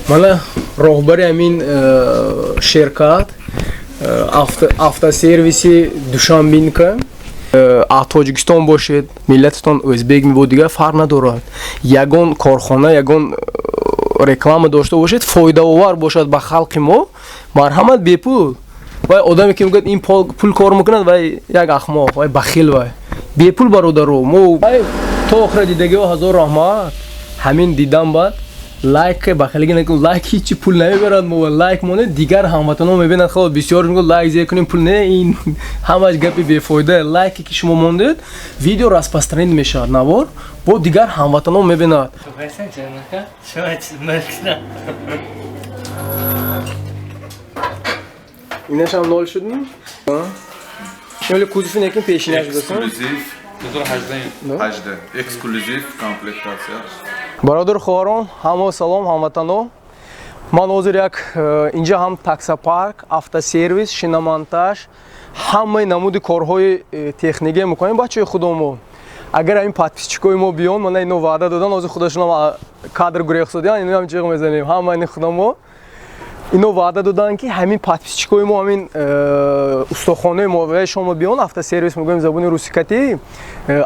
Мана роҳбари ҳамин ширкат, автосервиси Душанбинка. Тоҷикистон бошед, миллататон ӯзбек мебод, дигар фарқ надорад. Ягон корхона, ягон реклама дошта бошед, фоидаовар бошад ба халқи мо, марҳамат, бепул. Вай одаме ки мегӯяд, ин пул кор мекунад, вай як ахмоқ, вай бахил. Вай бепул, бародаро. Мо то охира дидагиҳо, ҳазор раҳмат. Ҳамин дидан баъд лайк бахилиги накун. Лайк ҳичи пул намебарад. Мо лайк монед, дигар ҳамватанон мебинад. Хо, бисёр мегӯяд, лайк зер кунем, пул не. Ин ҳамаш гапи бефоида. Лайке ки шумо мондед, видео распространить мешавад, навор бо дигар ҳамватанон мебинад. Инашам нол шудми? Ёли кузови некин пешинаш будасан. Эксклюзив. 2018. Эксклюзив комплектация. Бародару хоҳарон, ҳамо салом, ҳамватано. Ман ҳозир як инҷа ҳам таксопарк, автосервис, шиномонтаж, ҳамаи намуди корҳои техникия мекунем, бачаҳои худомо. Агар ҳамин подписчикои мо биён, мана ино ваъда додан, ҳозир худашонам кадр гурехсодиан, иноам ҷиғ мезанем. Ҳама ини худамо. Ино ваъда доданд, ки ҳамин подписчикои мо, ҳамин устохонаи мо ваи шумо биён, автосервис мегӯем забони русикатӣ,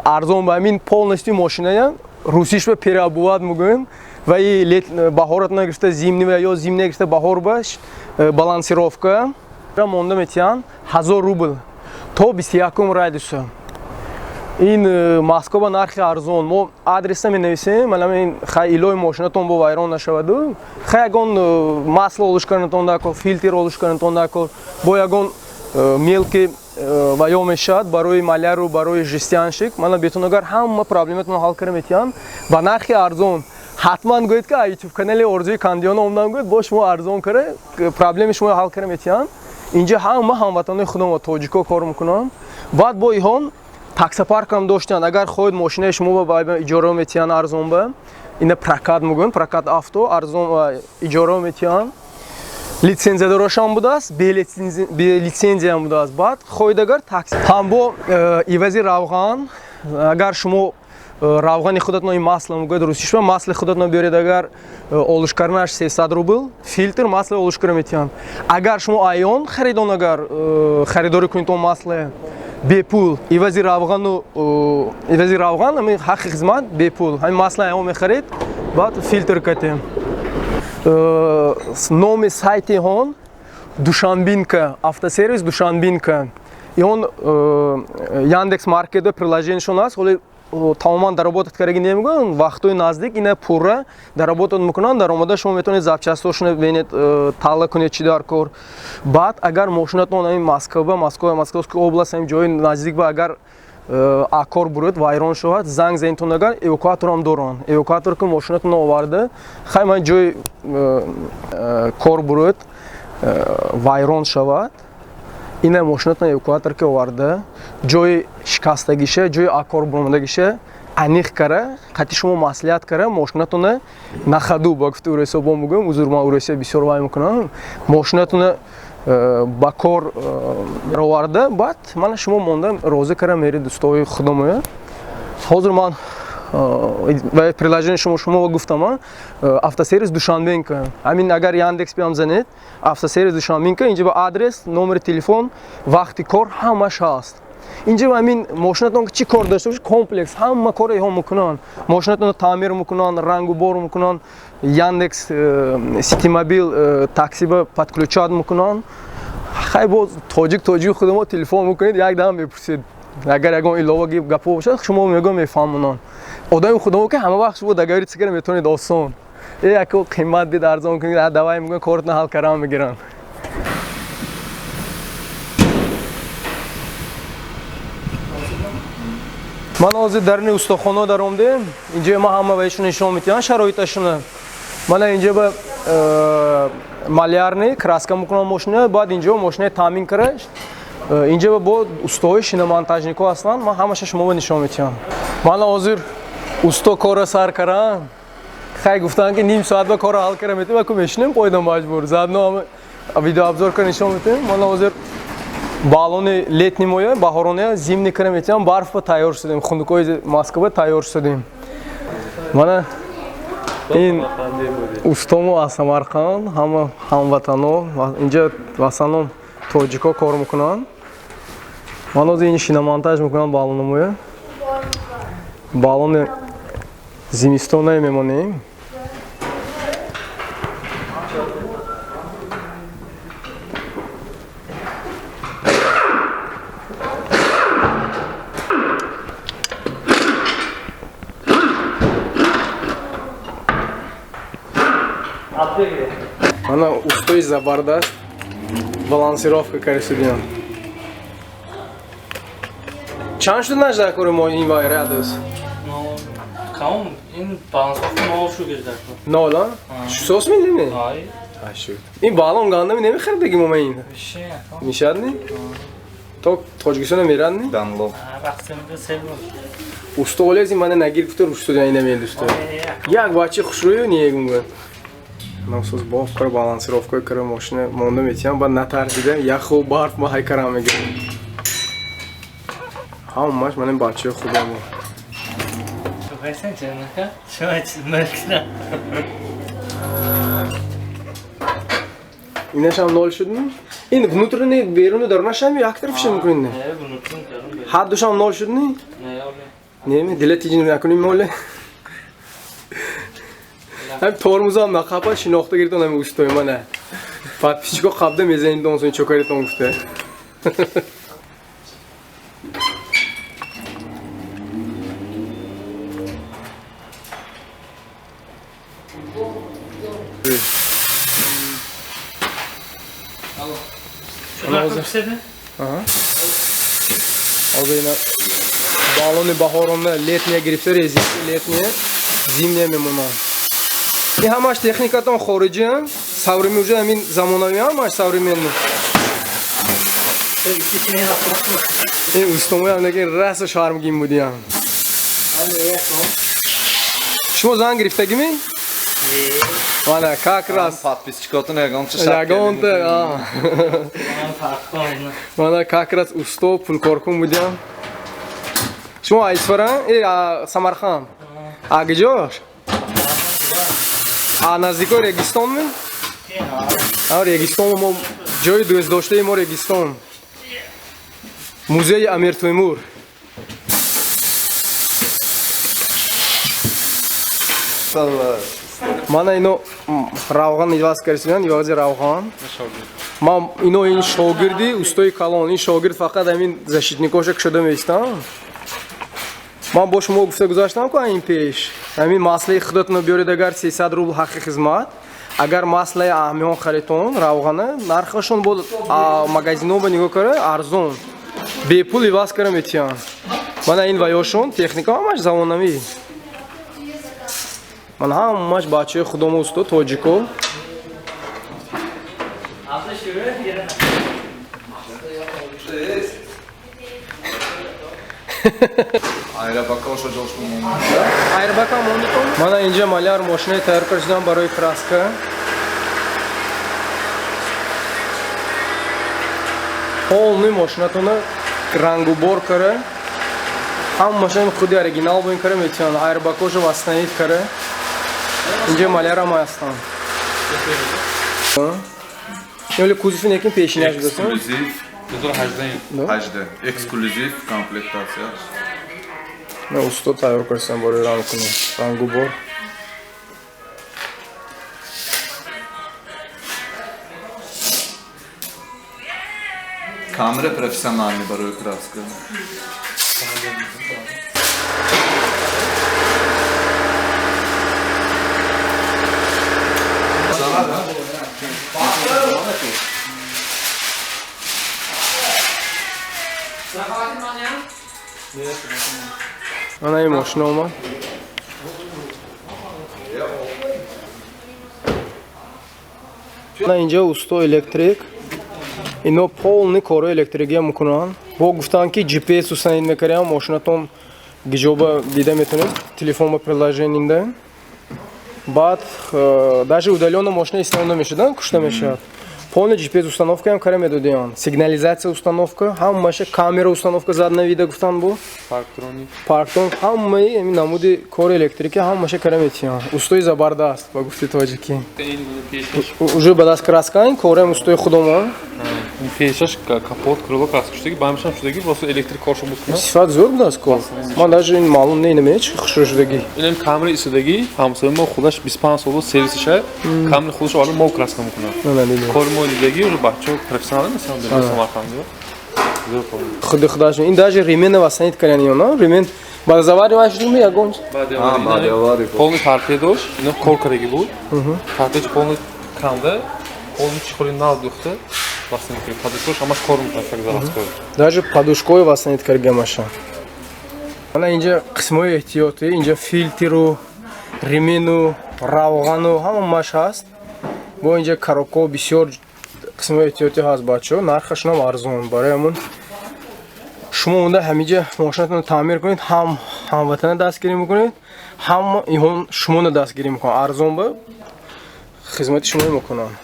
арзон ба ҳамин полностью мошиная русиш ба переобувать мегӯем, ваи лет баҳорат нагирифта зимний ва ё зимний гирифта баҳор ба балансировка монда метиҳанд 1000 рубл то 21 радиуса. Ин Москва ба нархи арзон. Мо адреса менависем. Мана ин, хай, илои мошинатон бо вайрон нашаваду, хай, ягон масло олуш карданатон дакор, филтр олуш карданатон дакор, бо ягон мелкий ваё мешавад барои маляру, барои жестянщик. Мана бетон, агар ҳама проблематон ҳал кара метиҳанд ба нархи арзон. Ҳатман гӯед, ки ютуб канали Орзуи Кандиёна омдам, гӯед, бо шумо арзон кара проблеми шумо ҳал кара метиҳанд. Инҷа ҳама ҳамватанои худомо, тоҷико, кор мекунанд. Баъд бо иҳон таксопаркам доштанд. Агар хоҳед, мошинаи шумо ба иҷора метиҳанд арзон, ба ина прокат мегӯем, прокат авто, арзон иҷора метиҳанд. Лицензиядорошам будааст, белитсензиям будааст. Баъд хоҳед, агар такси ҳам бо ивази равған, агар шумо равғани худатон, ин масло мегӯяд русишба, масли худатон биёред, агар олуш карданаш 300 рубл, филтр, масло олуш кара метиҳанд. Агар шумо айён харидон, агар харидорӣ кунед, он масле бепул, ивази равғану ивази равған, ҳамин ҳаққи хизмат бепул, ҳамин масло айён мехаред, баъд филтр катем. Номи сайти ҳон Душанбинка, автосервис Душанбинка. Ион Яндекс Маркет приложениешон аст. Ҳоли тамоман доработать кардаги намегӯям, вақтҳои наздик ина пурра доработать мекунанд. Дар омода шумо метавонед запчастҳошона бинед, талла кунед, чӣ дар кор. Баъд агар мошинатон ҳамин Москва, Москва, Московская область, ҳамин ҷои наздик ба агар акор буруд, вайрон шавад, занг занитон, агар эвакуаторам доранд, эвакуатор ки мошинатон оварда, хай, ман ҷои кор буруд, вайрон шавад, ина мошинатон эвакуатор ки оварда, ҷои шикастагиша, ҷои акор буромадагиша аниқ кара, қати шумо маслиҳат кара, мошинатона на ходу, ба гуфти урусобон мегӯям, узр, ман урусия бисёр вай мекунам, мошинатона ба кор роварда, баъд мана шумо монда розӣ кара меред дӯстои худомоя. Ҳозир ман ва приложение шумо гуфтам, автосервис Душанбенка. Ҳамин агар Яндекс биам занед автосервис Душанбенка, инҷа ба адрес, номери телефон, вақти кор ҳамаш ҳаст. Инҷа ҳамин мошинатон чӣ кор дошта бошед, комплекс ҳама кора иҳо мекунанд: мошинатонро таъмир мекунанд, рангу бор мекунанд, Яндекс Ситимобил таксиба подключать мекунанд. Хай, боз тоҷик, тоҷики худамо, телефон мекунед, як дам мепурсед, агар ягон илова гапо бошад, шумо мегӯ, мефаҳмонанд. Одами худамо ки ҳама вақт шумо договориться кара метавонед осон. Яко қимат дид, арзон кунед, давай, мегӯян, коротон ҳал карам мегиранд. Ман ҳозир даруни устохона даромдем. Инҷо ма ҳама ваишон нишон метиҳам шароиташона. Мана инҷо ба малярный краска мекунам мошина, баъд инҷо мошинаи таъмин кара. Инҷо бо устоҳои шиномонтажнико ҳастанд, ман ҳамаша шуморо нишон метиҳам. Мана ҳозир усто корро сар карам. Хай, гуфтанд, ки ним соат ба корро ҳал кара метиҳем, аку мешинем пойда, маҷбур, заодно видеообзор кара нишон метиҳем. Мана ҳозир баллони летний моя, баҳорония зимний кара метиҳам, барф ба тайёр шудем, хунукои Москва тайёр шудем. Мана Ин устомо аз Самарқанд, ҳама ҳамватано, инҷа в основном тоҷико кор мекунанд. Ман ҳозир ин шиномонтаж мекунам баллономоя. Баллони зимистонае мемонем. Ана устои забардаст балансировка карисудиям. Чанд шуд нажда кори мо ин вай радиус? Кам ин балансировка нол шуд гирда. Нол, а? Сос ми не? Ай. А шуд. Ин баллон ганда намехардаги мо ин. Мешад не? То Тоҷикистон мерад не? Данлоп. Усто олези мана нагир гуфта рушд ина мелдусто. Як бачи хушрӯю не гумга. Насос боф кара балансировка кара мошина монда метиям, баъд натарсида яху барф ма ҳайкарам мегирам. Ҳамаш мана бачаи хубамо. Инашам нол шуд ми? Ин внутренний беруну дарунашам як тарафша мекунед? Ҳар душам нол шуд ни? Не, не, дила тиҷин накунем моле. Ҳам тормозам нақапа шинохта гирифтан ҳами устои мана. Подписчико қабда мезанид он сон чокаритон гуфта. Ҳозир ина баллони баҳорона летния гирифта, резинка летния, зимния мемонад. Ин ҳамаш техникатон хориҷиам, современный уже ҳамин замонавӣ ҳамаш современный. Ин устомоям лекин расо шармгин будиам. Шумо зан гирифтагими? Мана как раз подписчикотон ягонта шарт. Ягонта, мана как раз усто пулкоркун будиам. Шумо Исфара, Самарқанд. А куҷош? А наздикои Регистон ми? А Регистон мо ҷои дӯстдоштаи мо Регистон. Музеи Амир Теймур. Мана ино равған иваз кардисиан, ивази равған. Ман ино ин шогирди устои калон, ин шогирд фақат ҳамин защитникоша кушода меистам. Ман бо шумо гуфта гузаштам ку ин пеш. Ҳамин маслаи худатонро биёред агар 300 рубл ҳаққи хизмат. Агар маслаи аҳмиён харитон, равғана, нархашон бо магазино ба нигоҳ кара арзон. Бепул иваз кара метиҳанд. Мана ин ваёшон техника ҳамаш замонавӣ. Ман ҳамаш бачаи худомо усто тоҷико. Айрбака мондитон? Мана инҷа маляр мошинаи тайёр кардам барои краска. Полный мошинатона рангубор кара. Ҳамашам худи оригинал бо ин кара метиҳанд. Айрбакошо восстановить кара. Инҷа малярам ҳастанд. Ёли кузови некин пешинаш будасан. Эксклюзив 2018. Эксклюзив комплектация. На усто тайёр кардам барои рангкунӣ, рангубор. Камера профессиональный барои краска. Ана ин мошина омад. Ана инҷа усто электрик. Ино полный корҳои электрикия мекунанд. Бо гуфтанд ки GPS установить мекардам, мошинатон гиҷоба дида метавонед, телефон ба приложениеда. Баъд даже удалённо мошина истифода намешудан, кушта мешавад. Полный GPS установка ҳам кара медодиён. Сигнализация установка, ҳамаша, камера установка заднего вида гуфтан бу. Парктроник. Парктон, ҳамаи ҳамин намуди кори электрика ҳамаша кара метиён. Устои забардаст, ба гуфти тоҷикӣ. Ин пешаш. Уже ба даст краска, ин корем устои худомон. Ин пешаш, капот, крыло краска шудаги, бамшам шудаги, просто электрик коршо буд кунад. Сифат зӯр будааст кор. Ман даже ин маълум не, инаме чи хушрӯ шудагӣ. Инам камера истодагӣ, ҳамсояи мо худаш 25 сол буд сервисиша, камери худаш оварда, мо краска мекунад. На, дидем. Кори мо дидагӣ, уже бачаҳо профессионал мисалан дар Самарқанд. Зӯр кор. Худи худаш ин даже ремена восстановить кардани ёна. Ремень баъд аз авария вай шудми ягон. Баъди авария. Полный торпедош, ино кор кардаги буд. Торпедо полный канда, полный чехоли нав духта, восстановить кард. Подушкош ҳамаш кор мекунад, как заводской. Даже подушкои восстановить кардагамаша. Ана инҷа қисмҳои эҳтиётӣ, инҷа филтру, ремену, равғану ҳамааш ҳаст. Бо инҷа коробкаҳо, бисёр қисмҳои эҳтиётӣ ҳаст, бачаҳо, нархашонам арзон. Барои ҳамун шумо онда ҳамиҷа мошинатонро таъмир кунед, ҳам ҳамватана дастгирӣ мекунед, ҳам иҳон шумоно дастгирӣ мекунанд. Арзон ба хизмати шумо мекунанд.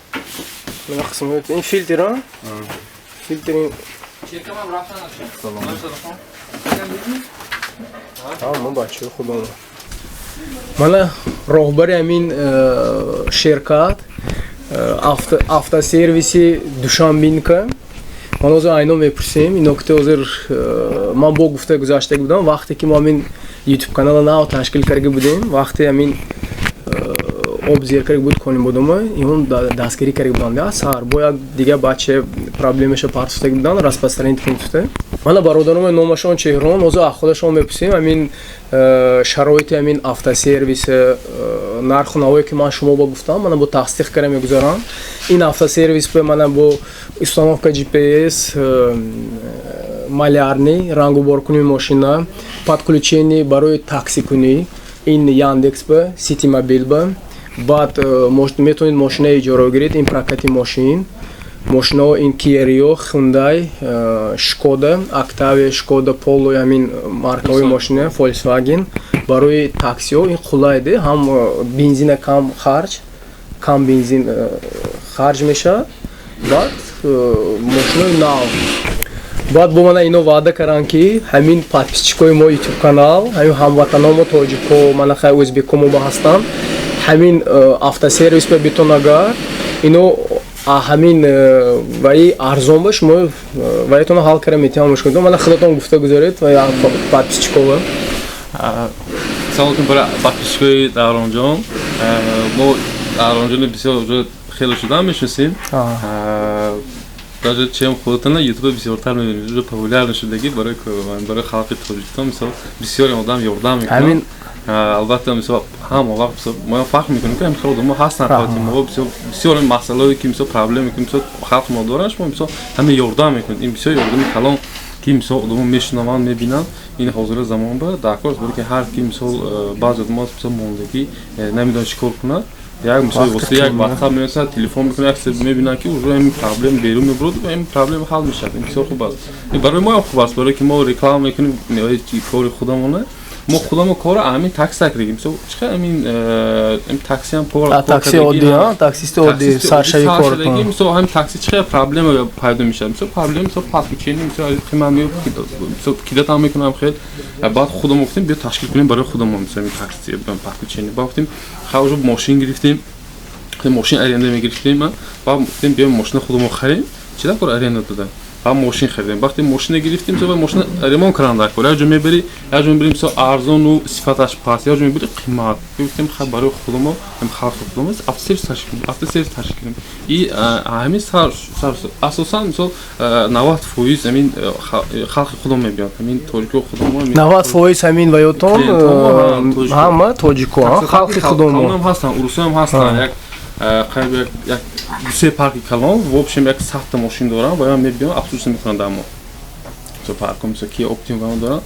Мана қисмҳои ин филтр, а? Филтр ин. Чиркамам рафтан. Ҳама бачаҳои худомо. Мана роҳбари ҳамин ширкат, автосервиси Душанбинка. Ман ҳозир айно мепурсем. Ино ки ҳозир ман бо гуфта гузаштаг будам, вақте ки мо ҳамин ютуб канала нав ташкил карда будем, вақте ҳамин об зер карда буд Конибодома, иҳон дастгирӣ карда буданд. Сар бо як дига бача проблемаша партофтаг буданд, распространить кунтуфта. Мана бародаромо, номашон Чеҳрон, ҳозир аз худашон мепурсем ҳамин шароити ҳамин автосервис, нарху навое ки ман шумо ба гуфтам, мана бо тасдиқ карда мегузарам. Ин автосервис бе мана бо установка GPS, малярный, рангуборкунии мошина, подключение барои таксикунӣ, ин Яндекс ба, Сити Мобил ба, баъд метавонед мошина иҷора гиред, ин прокати мошин, мошинаҳо ин Kia Rio, Hyundai, Шкода, Octavia, Шкода, Polo, ҳамин маркаҳои мошина, Volkswagen. Барои таксиҳо ин қулай де, ҳам бензина кам харҷ, кам бензин харҷ мешавад, баъд мошинои нав. Баъд бо мана ино ваъда карданд, ки ҳамин подписчикои мо ютуб канал, ҳамин ҳамватаномо мо тоҷико, мана хай ӯзбеко мо ба ҳастанд, ҳамин автосервис ба битон, агар ино ҳамин ваи арзон ба шумо ваятонро ҳал карда метавон мушкил. Мана худатон гуфта гузоред ва подписчикова. Салом алейкум барои подписчикои Давронҷон. Мо Давронҷони бисёр уже хеле шудан мешиносем. Даже чем худатона ютуба бисёртар мебинем, уже популярный шудагӣ барои халқи Тоҷикистон, мисол, бисёре одам ёрдам мекунад. Албатта, мисол, ҳама вақт, мисол, мо фахр мекунем, ки ҳамин хел одамо ҳастанд ҳаёти мо. Бисёр бисёр масъалаое ки, мисол, проблеме ки, мисол, халқи мо доранд, шумо, мисол, ҳама ёрдам мекунед. Ин бисёр ёрдами калон, ки, мисол, одамо мешунаванд, мебинанд. Ин ҳозира замон ба дар кор аст, барои ки ҳар ки, мисол, баъзе одамо мисол, мондагӣ, намедонад чӣ кор кунад, як, мисол, восита як WhatsApp менависад, телефон мекунад, як чиз мебинанд, ки уже ҳамин проблема берун мебурад ва ин проблема ҳал мешавад. Ин бисёр хуб аст. Ин барои мо ҳам хуб аст, барои ки мо реклама мекунем кори худамона. Мо худамо кора ҳамин такси кардагим. Мисол, чӣ қадр ҳамин такси ҳам кор Такси оддӣ, таксисти оддӣ саршави кор. Мисол, ҳамин такси чӣ қадр проблема пайдо мешавад. Мисол, проблема, мисол, подключение, мисол, қимат мисол, кидатам мекунам хел. Баъд худамо гуфтем, биё ташкил кунем барои худамо, мисол, ҳамин такси подключение. Баъд гуфтем, ха, уже мошин гирифтем, мошин аренда мегирифтем, баъд гуфтем, биё мошина худамо харем, чӣ дар кор аренда дода. Баъд мошин харидем. Вақте мошина гирифтем, мисол, мошина ремонт кардан дар кор, як ҷо мебари, як ҷо мебарем, мисол, арзону сифаташ паст, як ҷо мебари, қимат. Гуфтем, хай, барои худамо, ҳам халқи худамо автосервис ташкил кунем, автосервис ташкил кунем. И ҳамин сар асосан, мисол, 90% ҳамин халқи худам мебиёд, ҳамин тоҷико худамо. 90% ҳамин ваётон ҳама тоҷико, халқи худамо. Ҳам ҳастанд, урусоам ҳастанд, як қариб як дусе парки калон, в общем, як 100-та мошин дорам ва мебиён, обслуживание мекунанд дар мо. Мисол, паркҳо, мисол, Kia Optima ва доранд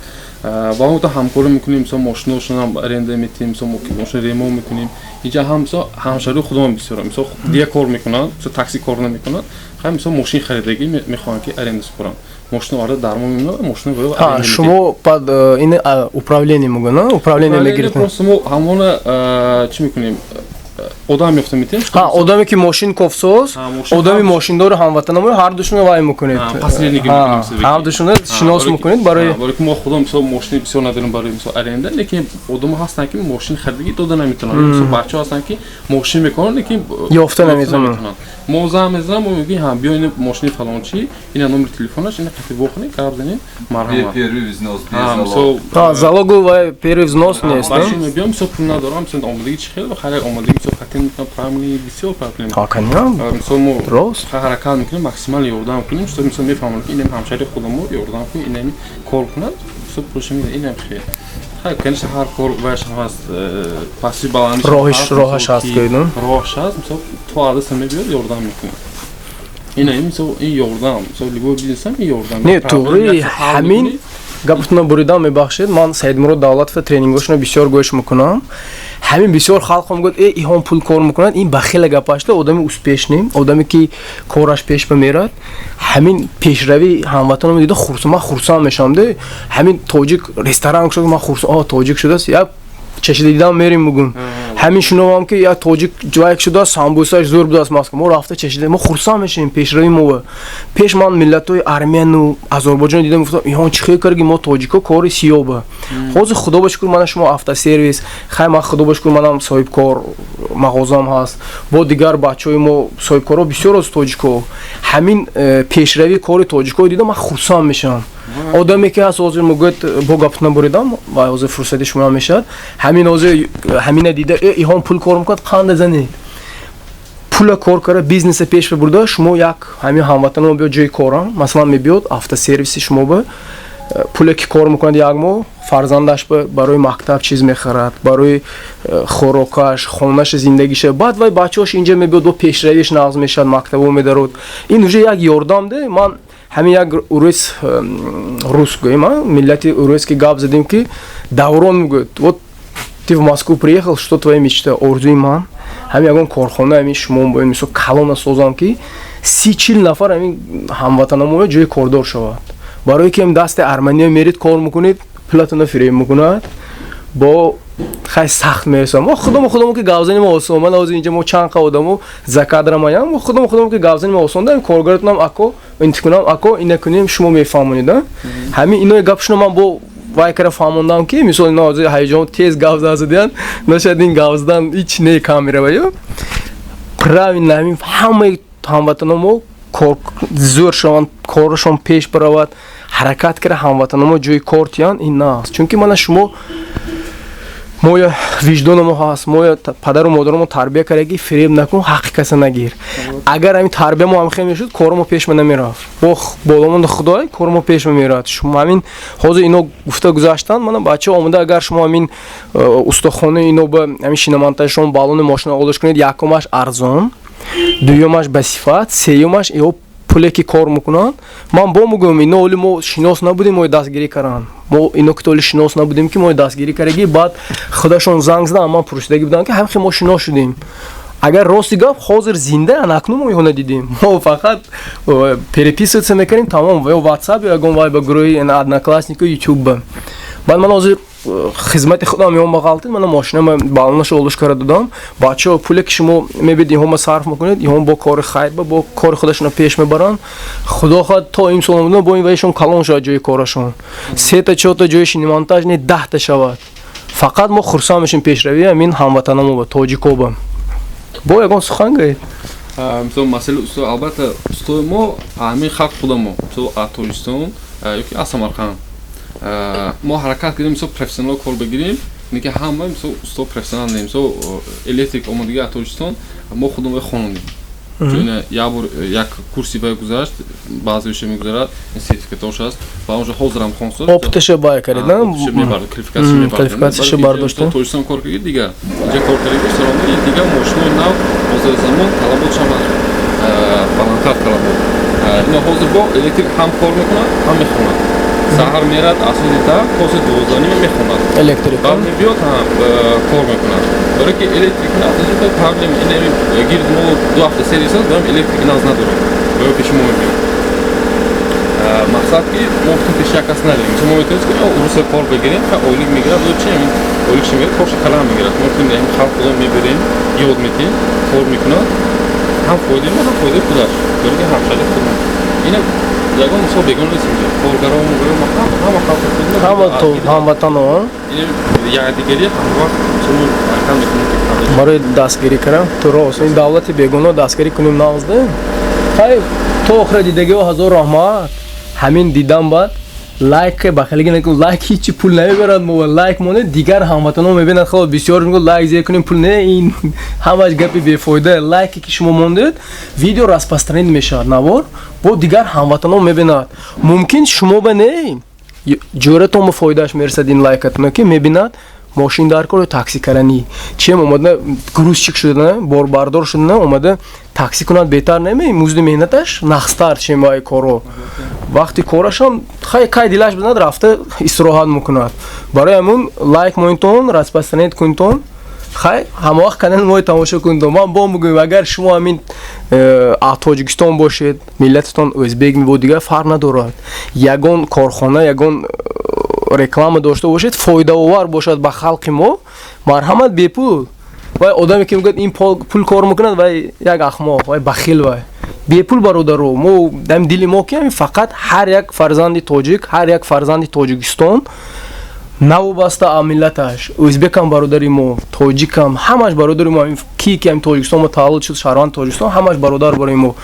ва мо ҳамкорӣ мекунем, мисол, мошиношонам аренда метиҳем, мисол, мошин ремонт мекунем. Инҷа ҳам, мисол, ҳамшаҳрии худамон бисёрам, мисол, дигар кор мекунанд, мисол, такси кор намекунанд, хай, мисол, мошин харидагӣ, мехоҳанд, ки аренда супоранд. Мошина оварда дар мо мемонад, мошина. Шумо под ин управление мегӯянд, управление мегиред? Просто мо ҳамона чӣ мекунем. Одам ёфта метем. Одаме ки мошин кофсоз, одами мошиндору ҳамватанамо, ҳардушуно вай мекунед, ҳардушуно шинос мекунед. Барои ки мо худо, мисол, мошини бисёр надорем барои, мисол, аренда, лекин одамо ҳастанд, ки мошин харидагӣ дода наметавонанд. Мисол, бачаҳо ҳастанд, ки мошин мекунанд, лекин ёфта наметавонанд. Мо занг мезанам, мо мегӯем: «Ҳа, биё, ина мошини фалончи, ина номери телефонаш, ина қати вохӯред, гап занед, марҳамат». Первый взнос. Залогу ва первый взнос нест. Бача мебиём, мисол, пул надорам, мисол, омадагӣ чӣ хел, хайр, омадагӣ, мисол, патент мекунам, правильно, бисёр проблема. Мисол, мо ҳаракат мекунем, максимально ёрдам кунем, что, мисол, мефаҳмам, ки инам ҳамшаҳри худамо, ёрдам кунем, инами кор кунад, мисол, пулша медиҳад, инам хел. Хайр, конечно, ҳар кор ваяш ҳаст, пасти баландиш. Роҳаш ҳаст, гӯйдум. Роҳаш ҳаст. Мисол, то адреса мебиёд, ёрдам мекунем. Ина, мисол, ин ёрдам, мисол, любой бизнесам ин ёрдам. Не, туғри, ҳамин гапатонро буридам, мебахшед. Ман Саидмурод Давлатова тренингошонро бисёр гӯш мекунам. Ҳамин бисёр халқам гӯяд: «Э, иҳон пул кор мекунад». Ин ба хеле гапашта одами успешный, одаме ки кораш пеш бамерад, ҳамин пешравии ҳамватанам дида ман хурсанд мешавам де. Ҳамин тоҷик ресторан шуд, ман хурсанд, о, тоҷик шудааст, як чашида дидам, мерим, мугум. Ҳамин шунавам, ки як тоҷик ҷояк шудааст, самбусаш зӯр будааст, Москва, мо рафта чашида, мо хурсанд мешавем пешравии мо. Пеш ман миллатҳои армяну Озарбойҷон дидам, гуфтам: «Иҳон чӣ хел карги, мо тоҷико кори сиёба». Ҳозир, худо ба шукр, мана шумо автосервис, хай, ман, худо ба шукр, манам соҳибкор, мағозам ҳаст, бо дигар бачаҳои мо соҳибкорҳо бисёр аст тоҷико. Ҳамин пешравии кори тоҷико дидам, ман хурсанд мешавам. Одаме ки ҳаст ҳозир мегӯяд, бо гап набуридам ва ҳозир фурсати шумо мешавад, ҳамин ҳозир ҳамина дида: «Э, иҳон пул кор мекунад, қанда занед». Пула кор карда, бизнеса пеш бибурда, шумо як ҳамин ҳамватанмо биёд ҷои корам, масалан, мебиёд автосервиси шумо, ба пуле ки кор мекунад як моҳ, фарзандаш барои мактаб чиз мехарад, барои хӯрокаш, хонаша, зиндагиша. Баъд вай бачаҳош инҷа мебиёд, бо пешравиш нағз мешавад, мактабо медарод. Ин уже як ёрдам де. Ман ҳамин як урус, рус гӯем, миллати урус ки гап задем, ки Даврон мегӯяд: «Вот ты в Москву приехал, что твоя мечта?» «Орзуи ман ҳамин ягон корхона, ҳамин шумо мисол калона созам, ки 30-40 нафар ҳамин ҳамватанамо ҷои кордор шавад, барое ки дасти армания мерид, кор мекунед, пулатона фиреб мекунад, бо хай сахт мерасам. Мо худомо ки гап занем осон. Ман ҳозир инҷа мо чанд қа одамо за кадрамаям, мо худомо ки гап занем осон да. Коргаратонам ако инти кунам, ако ина кунем, шумо мефаҳмонед. Ҳамин инои гапшуно ман бо вай кара фаҳмондам, ки мисол ино ҳозир ҳаяҷон тез гап задиан, нашояд ин гап задан ҳеч не камера ё правильно. Ҳамин ҳамаи ҳамватано мо кор зӯр шаванд, корашон пеш биравад, ҳаракат кара ҳамватаномо ҷои кор тиянд, ин нааст. Чунки мана шумо, моя виҷдонамо ҳаст, моя падару модарамо тарбия карда, ки фиреб накун, ҳаққи каса нагир. Агар ҳамин тарбиямо ҳам хел мешуд, корамо пешма намерафт. Бо боломонда худой корамо пешма меравад. Шумо ҳамин ҳозир ино гуфта гузаштанд, мана бача омода. Агар шумо ҳамин устохонаи ино ба ҳамин шиномонтажшон балони мошина олош кунед, якумаш арзон, дуюмаш ба сифат, сеюмаш ё пуле ки кор мекунанд. Ман бо мегӯям, ино оли мо шинос набудем, мои дастгирӣ каранд мо ино, ки оли шинос набудем, ки мои дастгирӣ кардаги. Баъд худашон занг задан, ман пурсидагӣ будам, ки ҳамхе мо шинос шудем. Агар рости гап, ҳозир зинда анакну мо иҳо надидем, мо фақат переписываться мекардем, тамом, ё WhatsApp, ё ягон вай ба гурӯҳи Однокласснику, Ютуб. Баъд ман ҳозир хизмати худам ём бағалтид, мана мошинама балонаша олуш карда додам. Бачаҳо, пуле ки шумо мебид, иҳома сарф мекунед, иҳом бо кори хайр бо кори худашона пеш мебаранд. Худо хоҳад, то имсол омадан, бо ин ваишон калон шавад, ҷои корашон сета, чорта ҷои шиномонтаж не, 10-та шавад. Фақат мо хурсанд мешем пешравии ҳамин ҳамватанамо ба тоҷикоба. Бо ягон сухан гӯед. Мисол, масъалаи усто, албатта, устои мо ҳамин халқ худамо, мисол, аз Тоҷикистон ёки аз Самарқанд. Мо ҳаракат кардем, мисол, профессионал кор бигирем, ки ҳама, мисол, усто профессионал не. Мисол, электрик омадагӣ аз Тоҷикистон, мо худам хонондем, чун як бор як курси вай гузашт, баъзеша мегузарад, сертификатош аст ва онҷо ҳозирам хонсо. Опыташа бай кард. Мебард, квалификатсияша бардошта. Тоҷикистон кор карди, дига инҷа кор карди, дига мошинои нав, ҳозир замон талаботшам баландтар талабот. Ино ҳозир бо электрик ҳам кор мекунад, ҳам мехонад. Саҳар мерад аз соати 10 то соати 12:30 мехонад. Электрик. Баъд мебиёд, кор мекунад, барое ки электрик проблема. Ин гирд мо 2 ҳафта сервис аст, барам электрик наз надорам, барои пеши мо мебиёд. Мақсад, ки мо гуфтем, пеши як кас нарем. Мисол, мо метавонем, ки русия кор бигирем, ойлик мегирад, чи ҳамин ойликши мегирад, корши калам мегирад. Мо гуфтем, ҳамин халқ худо мебирем, ёд метиҳем, кор мекунад, ҳам фоидаи мо, ҳам фоидаи худаш, ки ҳамшаҳри худмон. Ина ягон, мисол, бегона нест инҷо, коргаро ҳама халқи худ. Ҳама ҳамватано. Якдигарӣ ҳамвақт ҳаракат мекунем. Барои дастгирӣ кардам ту рост, ин давлати бегуно дастгирӣ кунем, нағзда. Хай, то охира дидагиҳо ҳазор раҳмат. Ҳамин дидам, баъд лайк бахалиги накун, лайк ҳичи пул намебарад. Мо лайк монед, дигар ҳамватано мебинад. Хело бисёр мегӯ, лайк зер кунем, пул не, ин ҳамаш гапи бефоида. Лайке ки шумо мондед, видео распространить мешавад, навор бо дигар ҳамватано мебинад. Мумкин шумо ба не, ҷӯратон ба фоидааш мерасад. Ин лайкатона ки мебинад, мошин дар кор, такси каранӣ чем омада, грузчик шуда, борбардор шуда омада такси кунад, беҳтар неме? Музди меҳнаташ нағзтар, чем вай коро. Вақти корашам хай, кай дилаш бизанад, рафта истироҳат мекунад. Барои ҳамун лайк монитон, распространить кунитон. Хай, ҳама вақт канали мои тамошо кунитон. Ман бо мегӯям, агар шумо ҳамин тоҷикистон бошед, миллататон ӯзбек мебо, дигар фарқ надорад, ягон корхона, ягон реклама дошта бошед, фоидаовар бошад ба халқи мо, марҳамат, бепул. Вай одаме ки мегӯяд, ин пул кор мекунад, вай як ахмоқ, вай бахил. Вай бепул, бародаро. Мо дам дили мо ки ҳамин фақат ҳар як фарзанди тоҷик, ҳар як фарзанди Тоҷикистон, навобаста а миллаташ, ӯзбекам бародари мо, тоҷикам, ҳамаш бародари мо. Ки ҳами Тоҷикистон мо таваллуд шуд, шаҳрванди Тоҷикистон, ҳамаш бародар барои мо.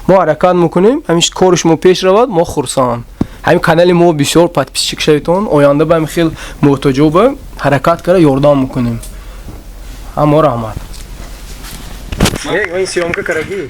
Мо ҳаракат мекунем, ҳамин кори шумо пеш равад, мо хурсанд. Ҳамин канали мо бисёр подписчик шавитон, оянда ба ҳамин хел муҳтоҷо ба ҳаракат карда ёрдам мекунем. Ҳамо раҳмат. Съёмка карагӣ.